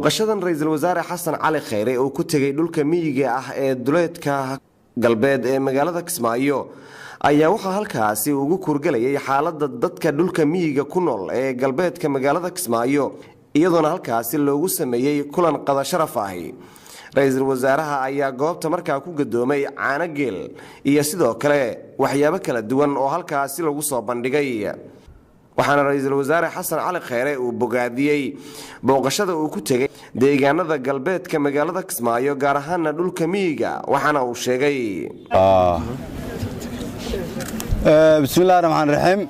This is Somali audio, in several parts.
Booqashadan ra-iisul wasaare Xasan Cali Kheyre uu ku tegay dhulka miyiga ah ee duleedka galbeed ee magaalada Kismaayo ayaa waxaa halkaasi ugu kuurgalayay xaalada dadka dhulka miyiga ku nool ee galbeedka magaalada Kismaayo, iyadoona halkaasi loogu sameeyey kulan qada sharaf ahi. Ra-iisul wasaaraha ayaa goobta markaa ku gadoomay caano geel iyo sidoo kale waxyaabo kala duwan oo halkaasi lagu soo bandhigay, waxaana ra-iisul wasaare Xasan Cali Kheyre uu bogaadiyey booqashada uu ku tegay deegaanada galbeedka magaalada Kismaayo, gaar ahaana dhulka miyiga, waxaana uu sheegay: Bismillahi raxmaan raxiim.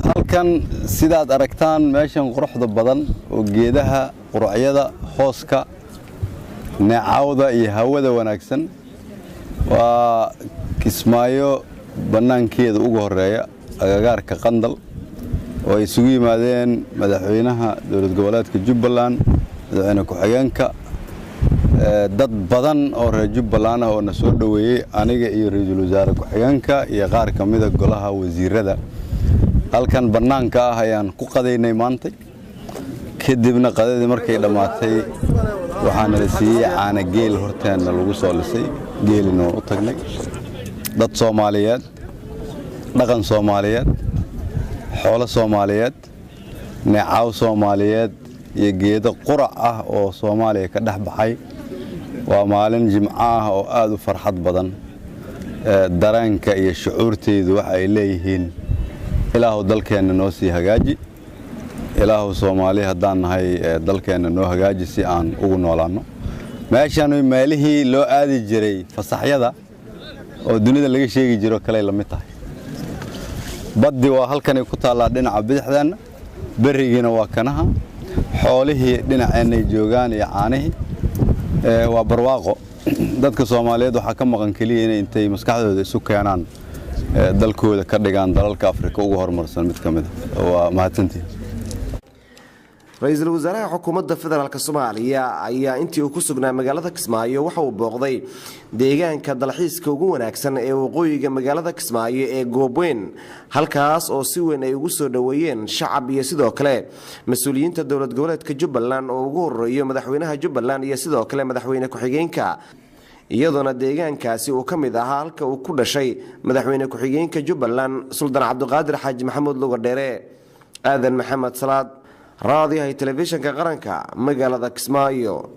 Halkan sidaad aragtaan, meeshan quruxda badan oo geedaha qurucyada, hooska, neecawda iyo hawada wanaagsan, waa Kismaayo bannaankeeda ugu horeeya, agagaarka Qandal, oo ay isugu yimaadeen madaxweynaha dowlad goboleedka Jubbaland, madaxweyne ku-xigeenka, dad badan oo reer Jubbaland ah oo na soo dhoweeyey, aniga iyo ra-iisul wasaare ku-xigeenka iyo qaar ka mida golaha wasiirada. Halkan bannaanka ah ayaan ku qadaynay maantay. Kadibna qadadii markay dhammaatay, waxaana la siiyey caana geel horteenna lagu soo lisay, geelina waan u tagnay. Dad Soomaaliyeed, dhaqan Soomaaliyeed, xoolo Soomaaliyeed, neecaaw Soomaaliyeed iyo geedo qurac ah oo Soomaaliya ka dhex baxay. Waa maalin jimco ah oo aad u farxad badan. Dareenka iyo shucuurtaydu waxa ay leeyihiin: Ilaahu dalkeenna noo sii hagaaji, Ilaahu Soomaali haddaan nahay dalkeenna noo hagaaji si aan ugu noolaanno. Meeshan meelihii loo aadi jiray fasaxyada oo dunida laga sheegi jiro kaley la mid tahay. Baddi waa halkanay ku taallaa dhinaca bidixdeenna, berrigiina waa kanaha, xoolihii dhinaceennay joogaan iyo caanihii. Waa barwaaqo. Dadka Soomaaliyeed waxaa ka maqan keliya inay intay maskaxdooda isu keenaan dalkooda ka dhigaan dalalka Afrika ugu horumarsan mid ka mid a. Waa mahadsantihin. Ra-iisul wasaaraha xukuumadda federaalk Soomaaliya ayaa intii uu ku sugnaa magaalada Kismaayo waxa uu booqday deegaanka dalxiiska ugu wanaagsan ee waqooyiga magaalada Kismaayo ee Goobweyn, halkaas oo si weyn ay ugu soo dhoweeyeen shacab iyo sidoo kale mas-uuliyiinta dowlad goboleedka Jubbaland, oo ugu horeeyo madaxweynaha Jubbaland iyo sidoo kale madaxweyne ku-xigeenka, iyadoona deegaankaasi uu ka mid ahaa halka uu ku dhashay madaxweyne ku-xigeenka Jubbaland, Suldaan Cabdiqaadir Xaaji Maxamuud Lugadheere. Aadan Maxamed Salaad, raadiyaha telefishinka Qaranka, magaalada Kismaayo.